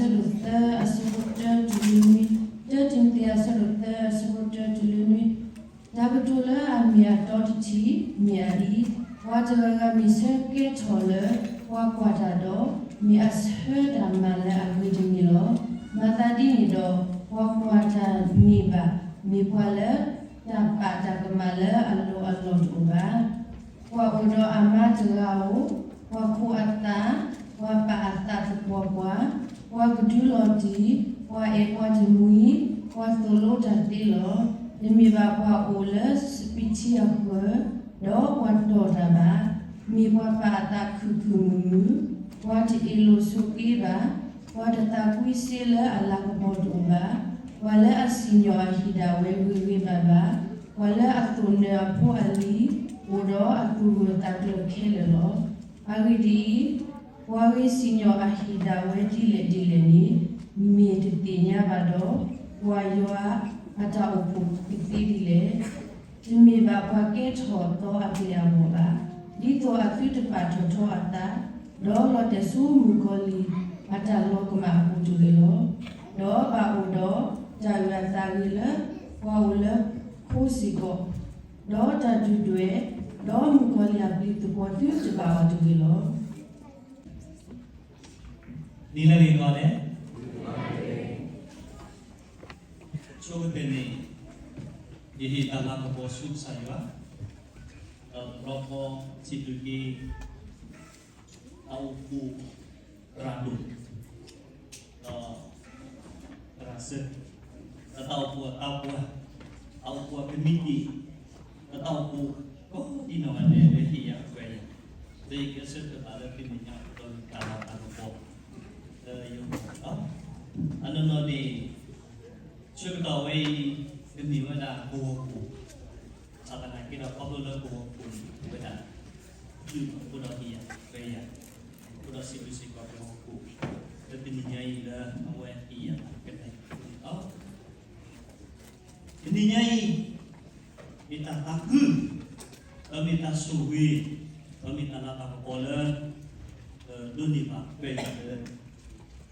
အဆၢဒိၣ်သၢ အဆၢဖိတၢတုၤလၢနွံ, တၢတံၤမသ့း အဆၢဒိၣ်သၢ အဆၢဖိတၢတုၤလၢနွံ, တၢ်ကတိၤလၢအမ့ၢ်အတီတထံၣ် မ့ၢ်အအံၤ, ပှၤတဂၤဂၤမ့ၢ်ဆၢကဲထီၣ်လၢ ပှၤကွၢ်တၢ်ဒီး မ့ၢ်အဆၢတၢ်မၤလၢအဂ့ၤတမံၤလီၤ. မၤသးဒ်န့ၣ်ဒီး ပှၤကွၢ်တၢ်န့ၣ်ဘၣ် မ့ၢ်ပှၤလၢ တၢ်ပာ်တၢ်ကမၣ်လၢအလီၢ်အလီၢ်တအိၣ်ဘၣ်. ပှၤအိၣ်ဒီးအမါတဂၤဧိၤ, ပှၤခိးအသး, ပှၤပာ်အသးသပှၢ်ပှၢ်, ပှၤကဒုးလီၤတံၢ်, ပှၤအဲၣ်ပှၤတမှံၤ, ပှၤသိၣ်လိတၢ်သ့လီၤ. တမ့ၢ်ဘၣ်ပှၤအိၣ်လၢစပံးထံအဃၢၤ, ဒီးပှၤတီၢ်တၢ်ဘၣ်. မ့ၢ်ပှၤပာ်အသးခုၣ်ခုၣ်မုာ်မုာ်, ပှၤတအ့ၣ်လိာ်ဆိးက့ဘၣ်, ပှၤတသးကွံစ့လၢအလၤကပီၤတအိၣ်ဘၣ်, ပှၤလၢအစံၣ်ညီၣ်အဟ့ၣ်ဒၣ်ဝဲဂ့ၤဂ့ၤဘၣ်ဘၣ်, ပှၤလၢအသိၣ်နၢၤအဖိအလံၤ, အိၣ်ဒီးအသူၣ်ဂၢၢ်သးကျၢၤခဲလၢာ်လီၤ. အဂ့ၢ်ဒ်အံၤ, ပှၤဂ့ၤစံၣ်ညီၣ်အဟ့ၣ်ဒၣ်ဝဲဒ်လဲၣ်ဒ်လဲၣ်န့ၣ်, မ့ၢ်တသ့ၣ်ညါဘၣ်ဒီး ပှၤယွၤအတၢ်အိၣ်ဖှိၣ်ကသ့ဒ်လဲၣ်. တမ့ၢ်ဘၣ်ပှၤကဲထီၣ်သီအကျဲအဂီၢ်ဘၣ်, ဒ်သိးအသုတပာ်ထီၣ်ထီအသး, ဒီးလီၤတဲာ်ဆူမုၣ်ကီၤလံၢ်အတၢ်လီၤကမၣ်အပူၤတဂ့ၤလီၤ. ဒီးဘၣ်အိၣ်ဒီးတၢ်အုၣ်အသးဂ့ၤလၢ ပှၤအိၣ်လၢခိစ့ၢ်ကီး, ဒီးတၢ်ဒုၣ်ဒွဲၣ်, ဒီးမုၣ်ကီၤလံၢ်အပျံၤသပှီၤသုတဘၣ်အီၤတဂ့ၤလီၤ. နံၤလၢအဂ့ၤကိးဂၤဒဲး, ဆိကတၢၢ်န့ၣ် ယဟ့ၣ်တၢ်လၤကပီၤဆူကစၢ်ယွၤ, ဒီးတဘျီဃီစံးဘျုးက့ၤ တၢ်အိၣ်ဖှိၣ်သရၣ်ဒိၣ်, ဒီးသရၣ်စၢၤ, ဒီးတၢ်အိၣ်ဖှိၣ်အသးပှၢ်, တၢ်အိၣ်ဖှိၣ်အကမံးတံာ်, ဒီးတၢ်အိၣ်ဖှိၣ်ကိးဒံနီၢ်ဂၤဒဲးလၢဟ့ၣ်ယၤအခွဲးအယာ်, လၢယကဆၢထၢၣ်ဘၣ်လၢသုမဲာ်ညါ ဒီးလၢတၢ်လီၢ်တၢ်ကပီၤလၢယိၤမီၢ်လီၤ. အနီၢ်နီၢ်န့ၣ် ဆၢကတီၢ်ဝဲအံၤ ကမ့ၢ်ဝဲဒၣ်ကဝီၤပူၤ, ဘၣ်ဆၣ်သနာ်က့ဒီး ခီဖျိလၢကဝီၤပူၤန့ၣ် ဝဲဒၣ်လုၢ်အဃိဒီးဟ့ၣ်ယၤခွဲးယာ်, အ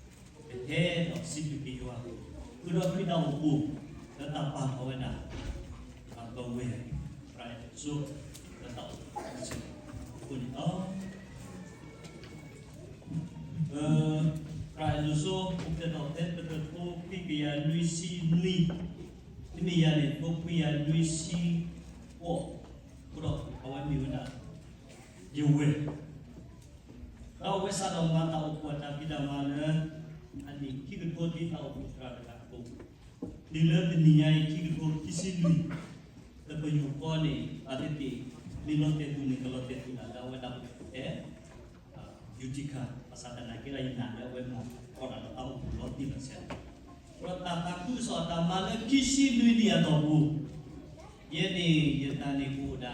ဃိဒီးစံးဘျုးစ့ၢ်ကီးကဝီၤပူၤ လၢတနံၤညါအံၤလၢအဝဲဟ့ၣ်ယၤတၢ်ကနၣ်အံၤအဃိန့ၣ်လီၤ. တနံၤညါအံၤ မ့ၢ်တၢ်သးခု, ဒီးမ့ၢ်တၢ်ဆိၣ်ဂ့ၤ, ဒီးမ့ၢ်တၢ်လၤတၢ်ကပီၤလၢ ဒိးန့ၢ်ဘၣ်ခွဲးယာ်လၢ ကဟဲဒီးစံးဘျုးက့ၤယွၤ, ဃုာ်ဒီးခရံာ်တၢ်အိၣ်ဖှိၣ် လၢတၢ်ပာ်လီၤဝဲဒၣ် ပဝဲ သရၣ်အဲၣ်ဒိးစိ လၢတၢ်အိၣ်ဖှိၣ်အဃိန့ၣ်လီၤ. သရၣ်အဲၣ်ဒိးစိ အိၣ်ဖျဲၣ်ထီၣ်ဖဲတကထိခွံကယၤနွံဆံနွံ, မ့မ့ၢ်ယၤန့ၣ် တကထိခွံကယၤနွံဆံဃိး, အဃိဒီးအဝဲမ့ၢ်ဝဲဒၣ် ယဝဲၢ် ဒီးအဝဲစးထီၣ်မၤတၢ်အိၣ်ဖှိၣ်အတၢ်ဖံးတၢ်မၤလၢ အနံၣ်ခံကထိဒ်တၢ်အိၣ်ဖှိၣ်သရၣ်တဂၤအသိး, တုၤလၢတနံၤညါအံၤ ခံကထိခံဆံလွံၢ်, လၢပယီၤဃီန့ၣ် ဘၣ်သ့ၣ်သ့ၣ် မ့ၢ်လီၤတဲာ်သူၣ်န့ၣ် ကလီၤတဲာ်သူၣ်တၢ်လၢအဝဲဒၣ်ပတဲ Utica, ဘၣ်ဆၣ်သနာ်က့ဒီး ယနာ်လၢအဝဲမၤကီးတၢ်ဒီးတၢ်အိၣ်ဖှိၣ်လီၤတံၢ်လီၤဆဲးလီၤ. ဒီးတၢ်သးခုကစီၣ်အတၢ်မၤလၢခံဆံလွံၢ်နံၣ်အတီၢ်ပူၤ, ယဲန့ၣ် ယတၢ်န့ၣ်ကအိၣ်ဒၣ် တ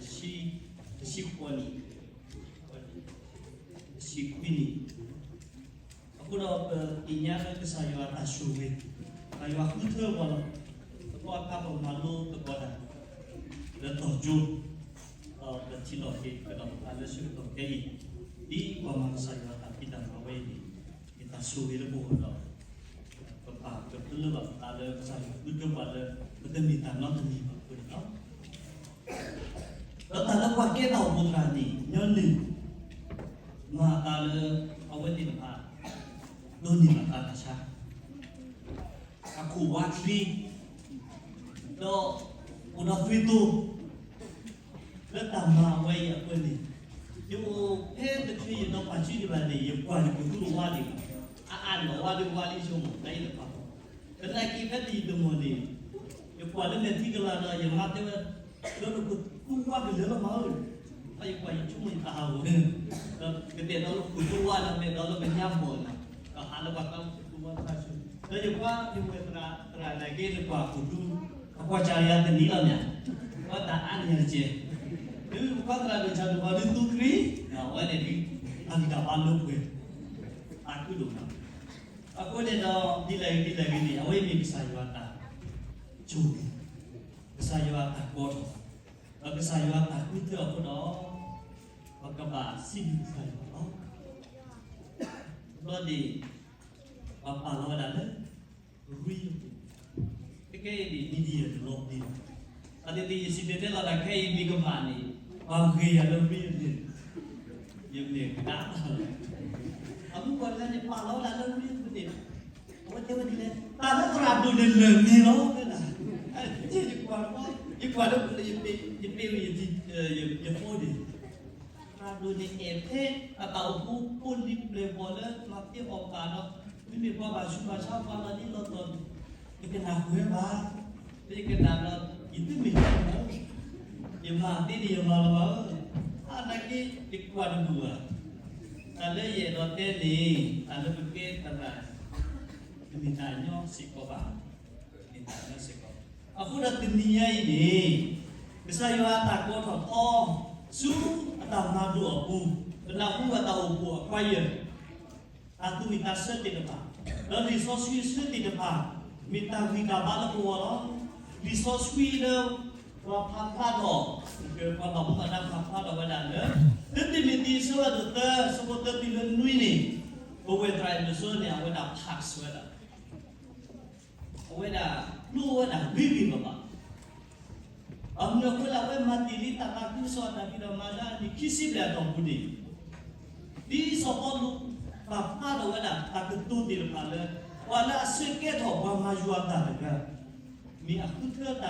ဆံဃိးနံၣ်, တဆံခွံနံၣ်, အဃိဒီးပသ့ၣ်ညါလၢကစၢ်ယွၤအတၢ်ဆိၣ်ဂ့ၤ, ကစၢ်ယွၤဃုထၢပှၤလီၤ. သပှၢ်အခါပမၤလိသကိးတၢ် လၢတီၤကၠိ, ဒီးပထံၣ်လိာ်က့ၤကဒီးပသးလၢဆၢကတီၢ်ခဲအံၤ, ဒ်ပှၤမၤကစၢ်ယွၤအတၢ်ဖံးတၢ်မၤဝဲအံၤန့ၣ်, မ့ၢ်တၢ်ဆိၣ်ဂ့ၤလၢပဂီၢ်ဒီး ပပာ်ကဖၢလၢဘၣ်ပသးလၢကစၢ်ယွၤဃုထၢပှၤလၢ ပတမ့ၢ်တၢ်နီတမံၤဘၣ်အဃိန့ၣ်လီၤ. ဒီးတၢ်လၢပှၤကဲတၢ်အိၣ်ဖှိၣ်သရၣ်န့ၣ် ညီနုၢ် မၤအသးလၢ အဝဲသ့ၣ်တဖၣ် ဒိးန့ၢ်ဘၣ်သးတၢ်ဆါ အခိၣ်ဝါချ့ ဒီးအိၣ်ဒီးသွံၣ်တိၢ် လၢတၢ်မၤအဝဲအံၤအဃိန့ၣ်, ယအိၣ်ဖဲတချုးယနီၢ်ပၢ်ဆံးဒံးဘၣ်န့ၣ် ယကွၢ်ယကသူၣ်တဝါဒံးဘၣ်, အအါန့ၣ်အဝါဒံးဝါလံဆိကမိၣ် တၢ်အံၤတဖၣ်, သနာ်က့ဖဲတယံာ်တမီၢ်န့ၣ် ယကွၢ်လၢမဲာ်ထံကလၤဒီး ယမါတဲဝဲ ဒီးလၢခိၣ်သူဝါကလဲၤလီၤမးဧၢ, ဒီးယကွၢ်ယဆိကမိၣ်ယသးဟးဂီၤန့ၣ်, ဒီးကတဲာ်ဒီးလၢခိၣ်သူဝါဒီးမဲာ်ဒီးလၢကညါဘီၣ်န့ၣ်, ဒီးဟးလၢပှၤကါခိၣ်သူဝါတဖၣ်ဆူ, ဒီးယကွၢ်ယဝဲၢ်သရၣ်သရၣ်နာ်က့န့ၣ် ကွၢ်ခိၣ်သူ, အကွၢ်စၢ်ယၤတနံၤလီၤမ့ၢ်ဧါ, ကွၢ်တၢ်အါန့ၢ်ယၤတက့ၢ်, ဒ်ပကွၢ်သရၣ်ဒိၣ်ဆၣ်ဒိၣ်ဘီဒ်သူခရံာ်, အဝဲန့ၣ်ဒ် အဂံၢ်တၢ်ဘါလိာ်ကွဲ, အဃိန့ၣ်ဒီး ဒ်လဲၣ်ဂ့ၤဒ်လဲၣ်ဂ့ၤန့ၣ် အဝဲအံၤမ့ၢ်ကစၢ်ယွၤအတၢ်ဆိၣ်ဂ့ၤ, ကစၢ်ယွၤအတၢ်ကိးထီၣ်, ဒီးကစၢ်ယွၤအတၢ်ဃုထၢအဃိဒီး ပကဘၣ်စံးဘျုးကစၢ်ယွၤလီၤ. တဘျီန့ၣ် ပ ပှၤပာ်လီၤဝဲဒၣ်လၢ ရံအပူၤ, ခဲကနံၣ်အံၤန့ၣ် ဒ်ယတလီၤပျံၤဘၣ်. အသ့ၣ်သ့ၣ် ယစံးတဲၤတဲလီၤတၢ်ခဲအံၤ မ့ၢ်ကမၣ်န့ၣ် ပှၤဂ့ၤယၤလၢရံအပူၤ, ယမ့ၢ်ကဒါလီၤ. အမူပှၤတဂၤန့ၣ် ပာ်လီၤဝဲဒၣ်လၢရံအပူၤန့ၣ် အဝဲတဲဝဲဒ်လဲၣ်, တၢ်လၢသရၣ်ဒိၣ်န့ၣ်လၢာ်မ့ၢ်လီၤ တဲဒၣ်, ယကွၢ်, ယကွၢ်လၢ ယပ့ၤဝဲ ယဖိန့ၣ် သရၣ်ဒိၣ်န့ၣ်အဲၣ်ဖဲအတၢ်အိၣ်ဖှိၣ်ဖိလံၤပျဲၢ်ဘီၣ်လၢမၤသ့အီၣ်ဘၣ်ဒီး မ့မ့ၢ်ပှၤဘၣ်ဆူးဘၣ်ဆါပှၤလီၤဒ်လီၤတီၤန့ၣ် ယကနၣ်ကွၢ်ဘၣ်, ယကနၣ်ဒီး ယတမ့ၢ်တၢ်မၤ, ယမၤသ့န့ၣ်ယမၤလီၤဘၣ်ဧၢ, အနာ်က့ ယကွၢ်တဘူၣ်ဘၣ်. တၢ်လၢယအဲၣ်ဒိးတဲန့ၣ် တၢ်လၢပကဲသရၣ် တမ့ၢ်တၢ်ညီစ့ၢ်ကီးဘၣ်, တမ့ၢ်တၢ်ညီစ့ၢ်ကီး. အဃိဒီးတနံၤညါအံၤန့ၣ် ကစၢ်ယွၤအတၢ်ကိးထီၣ်ထီ ဆူအတၢ်မၤလိာ်အပူၤ, ပနၢ်ဟူအတၢ်အိၣ်ဖှိၣ်အခွါယဲၢ် တၢ်သူၣ်ဝံၣ်သးဆၢသ့ၣ်တဖၣ်, ဒီးလံာ်စီဆှံအဆၢသ့ၣ်တဖၣ် မ့ၢ်တၢ်ဂံၢ်တၢ်ဘါလၢပဂီၢ်လီၤ. လံာ်စီဆှံလၢ ပှၤဖးဖျါထီၣ်, ပှၤဘၣ်မူဘၣ်ဒါဖးဖျါထီၣ်ဝဲဒၣ်လၢ တံၤမသ့း အဆၢဒိၣ်သၢ အဆၢဖိသၢတုၤလၢနွံန့ၣ်, ပဝဲၢ်သရၣ်အံၤ လၢစိန့ၣ် အဝဲဒၣ် pass ဝဲဒၣ် အဝဲဒၣ် ဒိဝဲဒၣ်ဂ့ၤဂ့ၤဘၣ်ဘၣ်. ဘၣ်မနုၤအဃိလၢအဝဲမၤတ့ၢ်လံတၢ်သးခုကစီၣ်အတၢ်ဖံးတၢ်မၤလၢအနံၣ်ခံဆံဘျဲၣ်အတီၢ်ပူၤန့ၣ်, ဒ်စီၤပီလူး ပာ်ဖျါထီၣ်ဝဲဒၣ်တၢ်ကတိၤသ့ၣ်တဖၣ်လၢ ပှၤလၢအဆၢကဲထီၣ်ပှၤမၤယွၤအတၢ်တဂၤ မ့ၢ်အဃုထၢတၢ်လၢ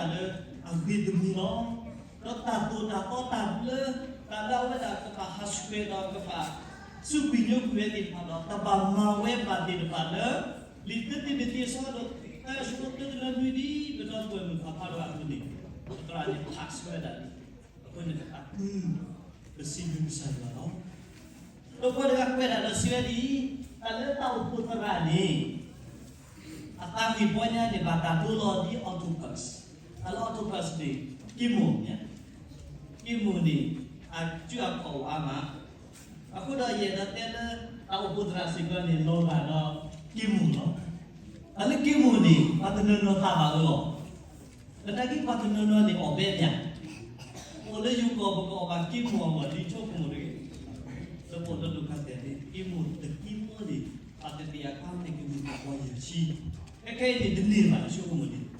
အဂ့ၤတမံၤလီၤ. ဒီးတၢ်သိၣ်တၢ်သီတၢ်ဘျၢ, တၢ်လၢအဝဲဒၣ်ကဘၣ်ဟးဆှဲးဒီးကဘၣ် စူးကွံာ်ညိကွံာ်ဝဲသ့ၣ်တဖၣ်ဒီး တဘၣ်မၤဝဲဘၣ်သ့ၣ်တဖၣ်လၢ လံာ်တံၤမသ့း အဆၢဒိၣ်သၢ အဆၢဖိသၢတုၤလၢနွံ ဒ်ပဒီပုၢ်ဝဲၢ်မုၣ်ပာ်ဖျါထီၣ်အသိးန့ၣ်, သရၣ်န့ၣ် pass ဝဲဒၣ်န့ၣ်, အဃိန့ၣ် ပသးခု ပစံးဘျုးကစၢ်ယွၤလီၤ. ဒီးပှၤတဂၤကွဲးဒၣ်ဒီးစံးဝဲဒ်အံၤ, တၢ်လၢတၢ်အိၣ်ဖှိၣ်သရၣ်န့ၣ် အသးဂ့ၢ်ပီညါန့ၣ် ဘၣ်တၢ်ဒိလီၤဒ် octopus, တၢ်လၢ octopus န့ၣ် ကံမိၢ်မ့ၢ်ဧါ, ကံမိၢ်န့ၣ် အစုအခီၣ်အိၣ်အါမး, အဃိဒီးယအဲၣ်ဒိးတဲလၢ တၢ်အိၣ်ဖှိၣ်သရၣ်စ့ၢ်ကီးန့ၣ် လီၤဂာ်ဒီးကံမိၢ်လီၤ. တၢ်လၢကံမိၢ်န့ၣ် ပှၤတနီၤနီၤသးဘၣ်အၢအီၤ, သနာ်က့ပှၤတနီၤနီၤန့ၣ် အီၣ်ဘဲမ့ၢ်ဧါ, အိၣ်လၢယိၤကီၢ် ပကအီၣ်ဘၣ်ကံမိၢ်အဂီၢ် ဒ်ဆိကမိၣ်တဂ့ၤ, လၢပအိၣ်လၢဒိၣ်ကါတဲာ်န့ၣ် ကံမိၢ်တကံမိၢ်န့ၣ် ပှၤတသ့ၣ်ညါကါန့ၣ် ကမ့ၢ်တၢ်ပီယၢ်ဆံ, ခဲခဲအံၤန့ၣ် တန့ၢ်ဘၣ်ဆိကမိၣ်န့ၣ်, အ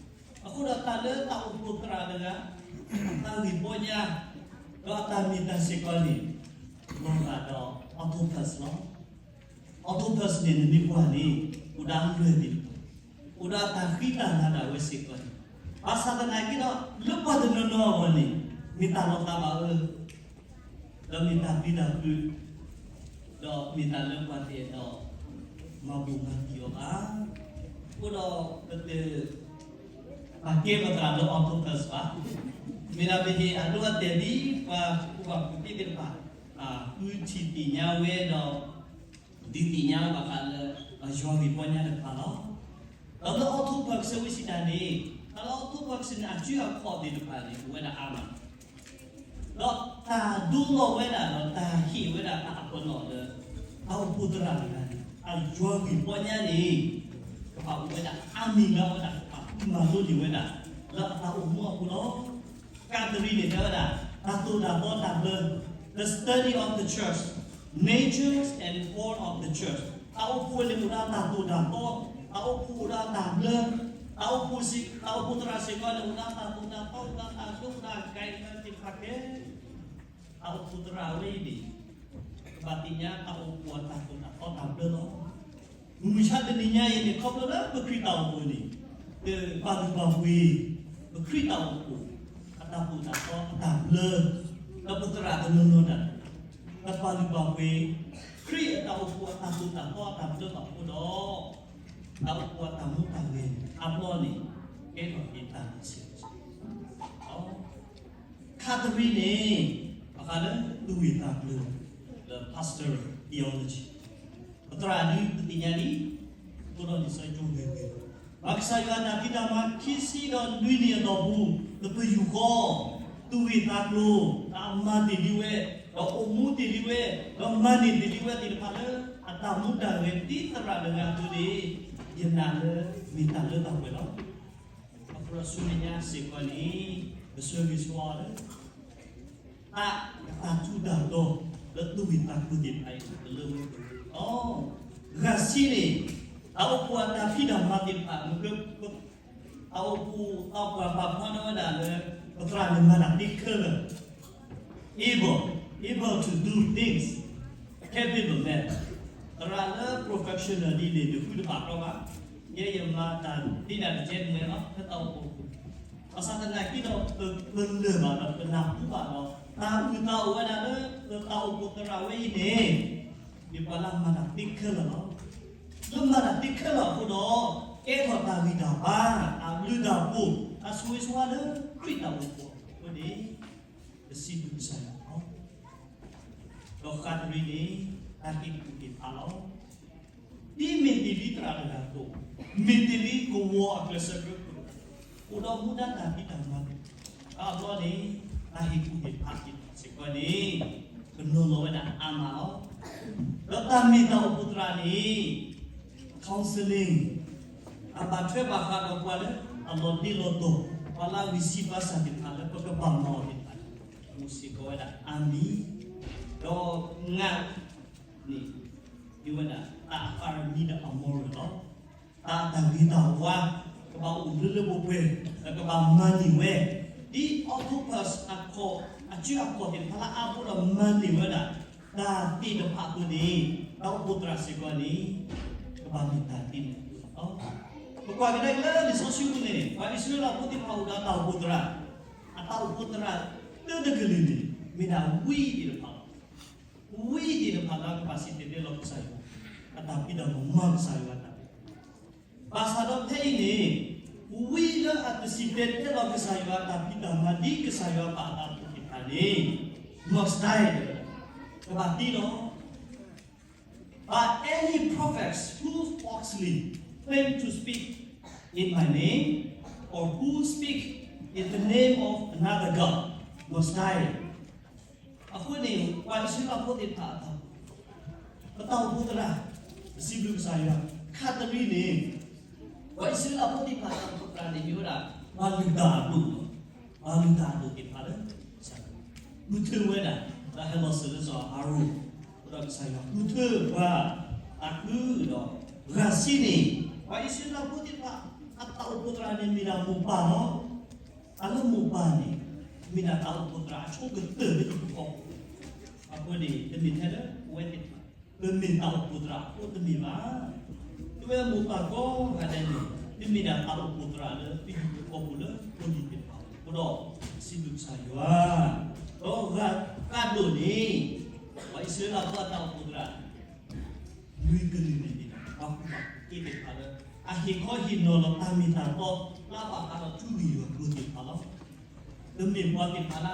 ဃိဒီးတၢ်လၢတၢ်အိၣ်ဖှိၣ်သရၣ်တဂၤ အသးဂ့ၢ်ပီညါ ဒီးအတၢ်မ့ၢ်တၢ်စ့ၢ်ကီးန့ၣ် လီၤဂာ်ဒီး octopus လီၤ. octopus န့ၣ် နမ့ၢ်ကွၢ်န့ၣ် အိၣ်ဒီးအလွဲၢ်သ့ၣ်တဖၣ်, အိၣ်ဒီးအတၢ်ဃံတၢ်လၤဒၣ်ဝဲစ့ၢ်ကီးန့ၣ်, ဘၣ်ဆၣ်သနာ်က့ဒီး လၢပှၤတနီၤနီၤအဂီၢ်န့ၣ် မ့ၢ်တၢ်လီၤသးဘၣ်အၢ ဒီးမ့ၢ်တၢ်ပျံၤတၢ်ဖုး, ဒီးမ့ၢ်တၢ်လၢပှၤတအဲၣ်ဒိး မၤဘူၣ်မၤတံၢ်အီၤဘၣ်. အဃိဒီးပတ ပာ်ကဲပသရၣ်လၢ octopus ဘၣ်. မ့ၢ်ဒၣ်ပဟ့ၣ်အဒိအတဲာ်ဒ် ပှၤကူၣ်ဘၣ်ကူၣ်သ့သ့ၣ်တဖၣ် ဃုထံၣ်သ့ၣ်ညါဝဲဒီး ဒုးသ့ၣ်ညါဝဲဘၣ်ဃးလၢ ယွၤဂ့ၢ်ပီညါတဖၣ်လီၤ. ဒီးလၢ octopus ကစၢ်ဝဲစံးတၢ်န့ၣ် တၢ်လၢ octopus န့ၣ် အစုအခီၣ်သ့ၣ်တဖၣ်န့ၣ် အိၣ်ဝဲဒၣ်အါမး ဒီးတၢ်ဒိလီၤဝဲဒၣ်ဒီးတၢ်ဟ့ၣ်ဝဲဒၣ်တၢ်အပနီၣ်လၢ တၢ်အိၣ်ဖှိၣ်သရၣ်တဂၤန့ၣ် အယွၤဂ့ၢ်ပီညါန့ၣ် ကဘၣ်အိၣ်ဝဲဒၣ်အါမံၤလၢအဝဲဒၣ်ကဘၣ်မၤလိန့ၢ်ဝဲဒၣ် လၢအတၢ်အိၣ်မူအပူၤလီၤ. ကးတရံးန့ၣ် တဲဝဲဒၣ် တၢ်သိၣ်တၢ်သီတၢ်ဘျၢ the study of the church, natures and form of the church. တၢ်အိၣ်ဖှိၣ်န့ၣ်အိၣ်ဒီးတၢ်သိၣ်တၢ်သီ, တၢ်အိၣ်ဖှိၣ်အိၣ်ဒီးတၢ်ဘျၢ, တၢ်အိၣ်ဖှိၣ်စ့ၢ်, တၢ်အိၣ်ဖှိၣ်သရၣ်စ့ၢ်ကီးန့ၣ် အိၣ်ဒီးတၢ်သိၣ်တၢ်သီ, အိၣ်ဒီးတၢ်ဘျၢ, အိၣ်ဒီးတၢ်ကဲသ့ၣ်တဖၣ်ခဲလၢာ်. တၢ်အိၣ်ဖှိၣ်သရၣ်ဝဲအံၤန့ၣ် ကဘၣ်သ့ၣ်ညါတၢ်အိၣ်ဖှိၣ်အတၢ်သိၣ်တၢ်သီတၢ်ဘျၢလီၤ. မုၢ်မဆါတနံၤညါအံၤန့ၣ် ခီဖျိလၢပခရံာ်တၢ်အိၣ်ဖှိၣ်န့ၣ် ပပာ်လုၢ်ပာ်ပှ့ၤ ပခရံာ်တၢ်အိၣ်ဖှိၣ် အတၢ်သိၣ်တၢ်သီအတၢ်ဘျၢ, ဒီးပသရၣ်တနီၤနီၤဒၣ် ပပာ်လုၢ်ပာ်ပှ့ၤ ခရံာ်အတၢ်အိၣ်ဖှိၣ်အတၢ်သိၣ်တၢ်သီအတၢ်ဘျၢဘၣ်အဃိဒီး တၢ်အိၣ်ဖှိၣ်အတၢ်မူတၢ်ဂဲၤအါဘျီန့ၣ် ကဲထီၣ်က့ၤတၢ်လီၤဆဲး ခးတရံးန့ၣ် ဘၣ်ဃးလၢသူၣ်ဂ့ၢ်သးကျိၤ လၢ pastoral theology ပသရၣ်ဒုးပသ့ၣ်ညါလံ, အဃိဒီးလံာ်စီဆှံကၠိဂ့ၤဂ့ၤ, ဘၣ်ကစၢ်ယွၤအတၢ်ဖံးတၢ်မၤခံဆံဒီးနွံနံၣ်အတီၢ်ပူၤ လၢပယူၢ်ဃီ သူၣ်ဂ့ၢ်သးကျိၤ တၢ်မၤတ့ၢ်လံဝဲ, ဒီးအိၣ်မူတ့ၢ်လံဝဲ, ဒီးမၤန့ၢ်တ့ၢ်လံဝဲသ့ၣ်တဖၣ်လၢ အတၢ်မူတၢ်ဂဲၤဒ်သရၣ်တဂၤအသိးန့ၣ် ယနာ်လၢမ့ၢ်တၢ်လၢတၢ်ပှဲၤလီၤ. အဃိဒီးဆူမဲာ်ညါစ့ၢ်ကီးန့ၣ် ပဆၢဂ့ၤဆၢဝါလၢ တၢ်, တၢ်ထူးတၢ်တီၤ လၢသူၣ်ဂ့ၢ်သးကျိၤသ့ၣ်တဖၣ်အံၤ တလၢဝဲပှဲၤလီၤ. ဂၤဆံန့ၣ် တၢ် တၢ်အိၣ်ဖှိၣ်အတၢ်ဖံးတၢ်မၤသ့ၣ်တဖၣ် မ့ၢ် တၢ်အိၣ်ဖှိၣ်သးပှၢ်ပာ်ဖျါထီၣ်ဝဲဒၣ်လၢ ပသရၣ်န့ၣ်မၤတၢ်သ့ခဲလၢာ်, able, able to do things, capable man. သရၣ်လၢ professional ဒ်န့ၣ် တဃုတဘၣ်ဃီဘၣ်. ယဲယမၤတၢ်သ့ဒၣ်တကဲမ့ၢ်လီၤ လၢတၢ်အိၣ်ဖှိၣ်ပူၤ, ဘၣ်ဆၣ်သနာ်က့ဒီး ပလၢၢ်ဘၣ်ဒီး ပနၢ်ဟူဘၣ်ဒီး တၢ်အုၣ်သးအိၣ်ဝဲဒၣ်လၢ ပတၢ်အိၣ်ဖှိၣ်သရၣ်ဝဲအံၤန့ၣ် မ့ၢ်ပှၤလၢအမၤတၢ်သ့ခဲလၢာ်လီၤ. လၢမၤတၢ်သ့ခဲလၢာ်အဃိဒီး ကဲထီၣ်တၢ်ဂံၢ်တၢ်ဘါ, တၢ်ဘျုးတၢ်ဖှိၣ်, တၢ်ဆိၣ်ဂ့ၤဆိၣ်ဝါလၢခရံာ်တၢ်အိၣ်ဖှိၣ်အဃိန့ၣ် ပစံးဘျုးကစၢ်ယွၤလီၤ. ဒီးဃးတရံးန့ၣ် တၢ်ဟ့ၣ်ကူၣ်ဟ့ၣ်ဖးလီၤ. ဒ်မ့ၢ်တ့ၢ်လံသရၣ်တဂၤအသိး, မ့ၢ်တ့ၢ်လံကဝီၤအကျဲးစၢးကရၢခိၣ်, အိၣ်ဒီးမူဒါတၢ်ဖံးတၢ်မၤသ့ၣ်တဖၣ်အဘျီန့ၣ်, တၢ်ဟ့ၣ်ကူၣ်ဟ့ၣ်ဖးသ့ၣ်တဖၣ်စ့ၢ်ကီးန့ၣ် ကနီၤလီၤဝဲဒၣ်အါမးလီၤ. ဒီးတၢ်မ့ၢ်တၢ်အိၣ်ဖှိၣ်သရၣ်န့ၣ် counseling, အဘၣ်ထွဲဘၣ်ဃးဒီးပှၤလၢအလီၤဒ့လီၤတီၢ်, ပှၤလၢအဂံၢ်စၢ်ဘါစၢ်သ့ၣ်တဖၣ်လၢပကဘၣ်မၤအီၤသ့ၣ်တဖၣ်န့ၣ် အိၣ်စ့ၢ်ကီးဝဲဒၣ်အါမံၤ, ဒီးငါးန့ၣ် မ့ၢ်ဝဲဒၣ်တၢ်အပါရမီဒီးအ moral လီၤ. တၢ်တၢ်ဂ့ၤတၢ်ဝါ ကဘၣ်အိၣ်လၢလၢပှဲၤပှဲၤ, ဒီးကဘၣ်မၤန့ၢ်ဝဲ, ဒ် octopus အခီၣ်, အစုအခီၣ်သ့ၣ်တဖၣ်လၢအါဘိဒီးမၤန့ၢ်ဝဲဒၣ် တၢ်သ့ၣ်တဖၣ်အသိးန့ၣ်, တၢ်အိၣ်ဖှိၣ်သရၣ်စ့ၢ်ကီးန့ၣ် ကဘၣ်မ့ၢ်တၢ်သ့န့ၣ်လီၤ. ပကွၢ်ကဒါက့ၤလၢလံာ်စီဆှံပူၤန့ၣ် ပှၤအံၣ်စရ့လးဖိသ့ၣ်တဖၣ်အိၣ်ဒီးတၢ်အိၣ်ဖှိၣ်သရၣ်, အတၢ်အိၣ်ဖှိၣ်သရၣ် တၢတကလုာ်န့ၣ် မ့ၢ်ဒၣ်ဝံသ့ၣ်တဖၣ်လီၤ. ဝံသ့ၣ်တဖၣ်လၢကဘၣ်စံၣ်တဲၤတဲလီၤကစၢ်ယွၤအတၢ်ဖံးတၢ်မၤ, မၤကစၢ်ယွၤအတၢ်ဖံးတၢ်မၤ, ဘၣ်ဆၣ်ဒီးဖဲအံၤန့ၣ် ဝံလၢအတစံၣ်တဲၤတဲလီၤကစၢ်ယွၤအတၢ်ဖံးတၢ်မၤ ဒ်ကစၢ်ယွၤပာ်အသးအသိးသ့ၣ်တဖၣ်န့ၣ် must die, ကဘၣ်သံလီၤ. But any prophets who falsely claim to speak in my name, or who speak in the name of another god, must die. အဃိန့ၣ် ပှၤအံၣ်စရ့လးဖိသ့ၣ်တဖၣ်အတၢ်အိၣ်ဖှိၣ်, ပတၢ်အိၣ်ဖှိၣ်သရၣ်, ပစံးဘျုးကစၢ်ယွၤ, ခးတရံးန့ၣ် ပှၤအံၣ်စရ့လးဖိသ့ၣ်တဖၣ်အတၢ်အိၣ်ဖှိၣ်သရၣ်န့ၣ် မ့ၢ်ဝဲဒၣ် ပှၤလုၢ်တၢ်အဒိၣ်, ပှၤလုၢ်တၢ်အဒိၣ်သ့ၣ်တဖၣ်လၢ ကစၢ်ယွၤဃုထၢဝဲဒၣ်, ဒီးဟဲလီၤစၢၤလၢစီၤအၤဟရိၣ်, ဒီးကစၢ်ယွၤဃုထၢပှၤ, အဃုဒီး ဂၤဆံန့ၣ်, ပှၤအံၣ်စရ့လးဖိသ့ၣ်တဖၣ် အတၢ်အိၣ်ဖှိၣ်သရၣ်န့ၣ်မ့ၢ်ဒၣ်မိၢ်ပၢ်လီၤ. တၢ်လၢမိၢ်ပၢ်န့ၣ် မ့ၢ်ဒၣ်တၢ်အိၣ်ဖှိၣ်သရၣ်အဆိကတၢၢ်လၢဟံၣ်ဖိဃီဖိ, အဃိန့ၣ် တမ့ၢ်ထဲလၢပဝဲသ့ၣ်တဖၣ် ပမ့ၢ်တၢ်အိၣ်ဖှိၣ်သရၣ်အဃိတမ့ၢ်ဘၣ်. ပဝဲမိၢ်ပၢ်ကိးဂၤဒဲးန့ၣ် ပမ့ၢ်ဒၣ်တၢ်အိၣ်ဖှိၣ်သရၣ်လၢပဟံၣ်ဖိဃီဖိလၢပလံၤသ့ၣ်တဖၣ်အဃိဒီး စံးဘျုးကစၢ်ယွၤ, ဒီးဂၤကါဒိၣ်န့ၣ် ပှၤအံၣ်စရ့လးဖိအတၢ်အိၣ်ဖှိၣ်သရၣ် လွံၢ်ကလုာ်န့ၣ်မ့ၢ်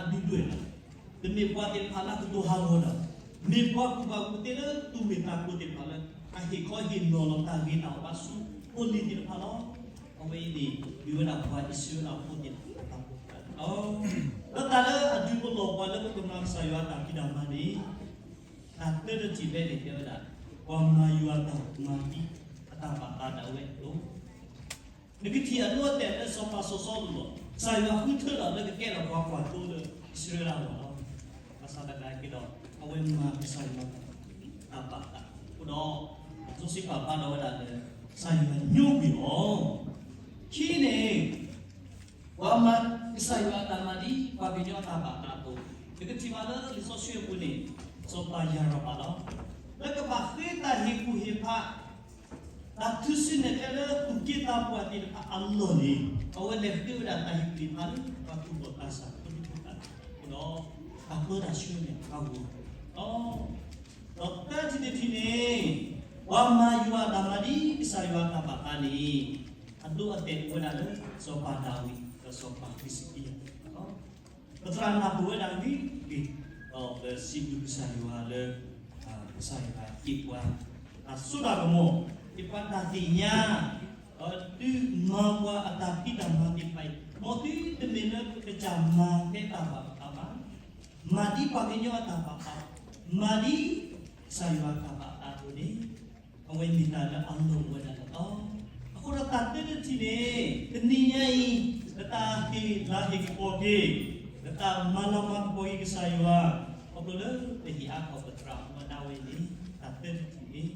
ဒၣ် ပှၤကူၣ်ဘၣ်ကူၣ်သ့သ့ၣ်တဖၣ်လၢ အဟ့ၣ်ခီဟ့ၣ်နီၤလီၤတၢ်မ့ၢ်တၢ်တီ လၢအဘၣ်ဃးဒီးထူဝ့ၢ်ယွၤကျိၤသ့ၣ်တဖၣ်လီၤ. တမ့ၢ်ပှၤသ့ၣ်တဖၣ်လၢအဒုၣ်ဒွဲၣ်တၢ်, တမ့ၢ်ပှၤသ့ၣ်တဖၣ်လၢအကတိၤဟးဂီၤတၢ်, မ့ၢ်ပှၤကူၣ်ဘၣ်ကူၣ်သ့လၢထူဝ့ၢ်တၢ်ကျိၤသ့ၣ်တဖၣ်လၢ အဟ့ၣ်ခီဟ့ၣ်နီၤလီၤတၢ်ဂ့ၤတၢ်ဝါဆူဖိလံၤသ့ၣ်တဖၣ်လီၤ. အဝဲအံၤန့ၣ် မ့ၢ်ဝဲဒၣ်ပှၤအံၣ်စရ့လးဖိသ့ၣ်တဖၣ်အတၢ်အိၣ်ဖှိၣ်သရၣ်န့ၣ်လီၤ. လၢတၢ်လၢအဒုးပလီၢ်ပှၤလၢပကမၤကစၢ်ယွၤအတၢ်ဖံးတၢ်မၤန့ၣ် တၢ်သၢတထံၣ်ဖဲန့ၣ်တဲဝဲဒၣ် ပှၤမၤယွၤတၢ်မၤဒ်အတၢ်ဘၣ်သးဒၣ်ဝဲအသိး, နကထံၣ်အဒိအတဲာ်လၢစီၤပၤစီၤစီလူးလီၤ. ကစၢ်ယွၤဃုထၢလီၤလၢကကဲထီၣ်ပှၤကွၢ်သိလၢအံၣ်စရ့လးအဂီၢ်လီၤ. ဘၣ်ဆၣ်သနာ်က့ဒီး အဝဲမၤကစၢ်ယွၤတၢ်ဘၣ်သးအဃိဒီး စီဆှံပာ်ဖျါထီၣ်ဝဲဒၣ်လၢ ကစၢ်ယွၤညိကွံာ်အီၤ. ခံန့ၣ် ပှၤမၤကစၢ်ယွၤအတၢ်မၤဒ်ပှၤကညီအတၢ်ဘၣ်သးအသိး, ပကထံၣ်ဘၣ်လၢလံာ်စီဆှံအပူၤန့ၣ် စီၤပၤယၤရဘၣ်လီၤ. လၢကဘၣ်ဃ့တၢ်ဟ့ၣ်ကူၣ်ဟ့ၣ်ဖး တၢ်ထုးစုနဲၣ်ကျဲလၢသူၣ်က့သးပှၢ်သ့ၣ်တဖၣ်အလီၢ်န့ၣ် အဝဲလဲၤဃ့ဝဲဒၣ်တၢ်ဟ့ၣ်ကူၣ်ဟ့ၣ်ဖးလၢ ပှၤသူၣ်ဘီၣ်သးစၢ်ဖိဒံဖိသၣ်အဂီၢ်ဒီး တၢ်ပၢတၢ်ဆှၢန့ၣ်အဂီၢ်လီၤ. ဒီးသၢထံၣ်တထံၣ်န့ၣ် ပှၤမၤယွၤအတၢ်မၤဒ်ကစၢ်ယွၤအတၢ်ဘၣ်သးန့ၣ် အဒိအတဲာ်အိၣ်ဝဲဒၣ်လၢ စီၤပၤဒၤဝံး ဒီးစီၤပၤဟံးစကံယၤ ပသရၣ်နၢ်ပၢၢ်ဝဲဒၣ်ဂ့ၤဂ့ၤ, ဒီးပစံးဘျုးကစၢ်ယွၤလၢ ကစၢ်ယွၤဟ့ၣ်ပှၤ တၢ်စိတၢ်ကမီၤ, ဟ့ၣ်ပှၤတၢ်သ့ၣ်ညါ, ဒီးတုၤမၤပှၤအတၢ်ဖံးတၢ်မၤသ့ၣ်တဖၣ်အံၤ မ်သုတမ့ၢ်လၢပကစၢ်မၤဖဲတၢ်ဘၣ်ပသးဘၣ်, မၤဒ်ပှၤကညီအတၢ်ဘၣ်သး, မၤဒ်ကစၢ်ယွၤအတၢ်ဘၣ်သးအသိးန့ၣ် အဝဲမ့ၢ်တၢ်လၢအလီၢ်အိၣ်ဝဲဒၣ်လီၤ. အဃိဒီးတၢ်သၢတထံၣ်န့ၣ် တနံၤညါအံၤ လၢတၢ်ဟ့ၣ်လၤဟ့ၣ်ကပီၤက့ၤ, လၢတၢ်မၤလၤမၤကပီၤက့ၤကစၢ်ယွၤ, ခီဖျိလၢပဟ့ၣ်အါထီၣ်ပသရၣ်မူဒါဝဲအံၤန့ၣ် တၢ်သၢတထံၣ်န့ၣ်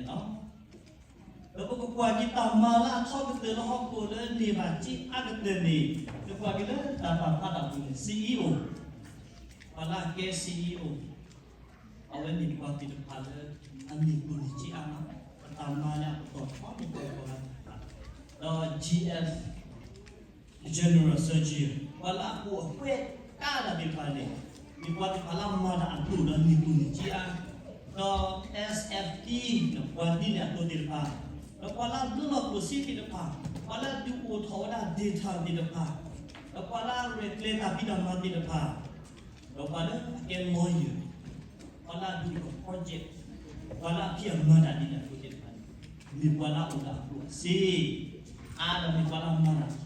လီၤ. ဒီးပကကွၢ်က့ၤတၢ်မၤလၢအထီကတၢၢ်လၢဟီၣ်ခိၣ်လၢန့ၢ်ဘၣ်စ့အါကတၢၢ်န့ၣ်, ပကွၢ်က့ၤလၢတၢ်ပာ်ဖျါတၢ်ပူၤန့ၣ် CEO, ပှၤလၢအကဲ CEO, အဝဲန့ၣ်ပှၤသ့ၣ်တဖၣ်လၢ အန့ၢ်ကျိၣ်န့ၢ်စ့အါမး, ပတၢ်မၤလၢအပတီၢ်ထီန့ၢ်ပှၤကိးဂၤသ့ၣ်တဖၣ်, ဒီး GS General Surgeon, ပှၤလၢအပူၤအကွဲးကါတၢ်သ့ၣ်တဖၣ်န့ၣ်, မ့ၢ်ပှၤသ့ၣ်တဖၣ်လၢအမၤတၢ်အဒိၣ်ဒီးန့ၢ်ကျိၣ်န့ၢ်စ့အါ, ဒီး SFP န့ၣ် ပှၤဒ်န့ၣ်အသိးသ့ၣ်တဖၣ်, ဒီးပှၤလၢအဒုးလီၢ်ကျိၣ်စ့သ့ၣ်တဖၣ်, ပှၤလၢအဒုးအိၣ်ထီၣ်ဝဲဒၣ် data သ့ၣ်တဖၣ်, ဒီးပှၤလၢအရဲၣ်ကျဲၤတၢ်ဖံးတၢ်မၤသ့ၣ်တဖၣ်, ဒီးပှၤလၢအကဲ lawyer, ပှၤလၢအဒုးအိၣ်ထီၣ် project, ပှၤလၢအဖံးအမၤတၢ်ဒ်န့ၣ်အသိးသ့ၣ်တဖၣ်န့ၣ်, မ့ၢ်ပှၤလၢအအိၣ်ဒီးအကျိၣ်အစ့အါ, ဒီးမ့ၢ်ပှၤလၢအမၤတၢ်ထီလီၤပှဲၤလီ